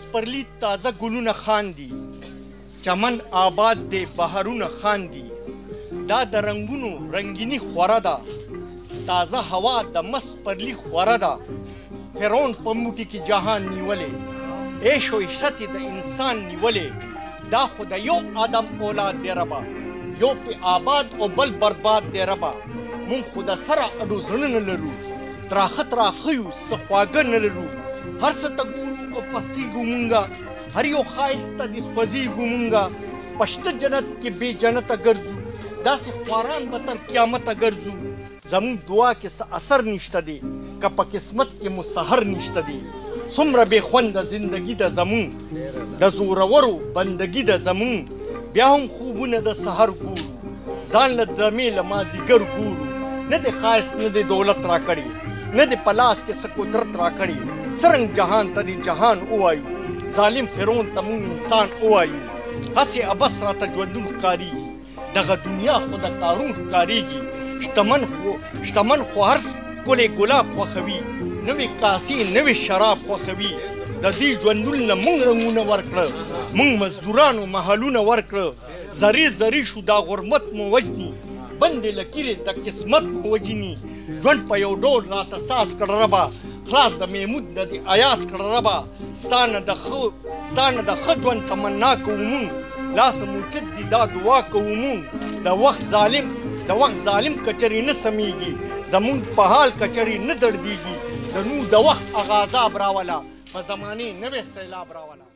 سپرلي تازه ګلونه خاندي، چمن آباد دی بهارونه خاندي. دا د رنګونو رنګینی خوره ده، تازه هوا د مس سپرلي خوره ده. فرعون په موټي کې جهان نیولې، عیش او عشرت یې د انسان نیولې. دا خو د یو آدم اولاد دی ربه، یو پې آباد او بل برباد دی ربه. مونږ خو د سره اډو زړه نه لرو، تراخه تراخه یو څه خواږه نه لرو. هر څه ته ګورو او پسیږو مونږه، هر یو ښایست ته دې سوځېږو مونږه. په شته جنت کې بې جنته ګرځو، داسې خواران به تر قیامته ګرځو. زموږ دعا کې څه اثر نشته دی، که په قسمت کې مو سحر نشته دی. څومره بې خونده زندګي ده زموږ، د زورورو بندګي ده زموږ. بیا هم خوبونه د سحر ګورو، ځان له دمې له مازیګر ګورو. نه دې ښایست نه دې دولت راکړي، نه دې په لاس کې څه قدرت راکړي. څرنګ جهان ته دې جهان ووایو، ظالم فرعون ته مونږ انسان ووایو. هسې عبث راته ژوندون ښکارېږي، دغه دنیا خو د قارون ښکارېږي. شتمن خو هر ښکلی ګلاب خوښوي، نوې کاسې نوې شراب خوښوي. د دې ژوندون له مونږ رنګونه ورکړه، مونږ مزدورانو محلونه ورکړه. ذرې ذرې شو دا غربت مو وژني، بندې لکیرې د قسمت مو وژني. ژوند په یو ډول راته ساز کړ ربه، خلاص د محمود نه دې ایاز کړ ربه. ستا نه د ښه ژوند تمنا کوو مونږ، لاس مو اوچت دي دا دعا کوو مونږ. د وخت ظالم کچرې نه سمېږي، زمونږ په حال کچرې نه دردېږي. د نور د وخت هغه عذاب راوله، په زمانې نوی سیلاب راوله.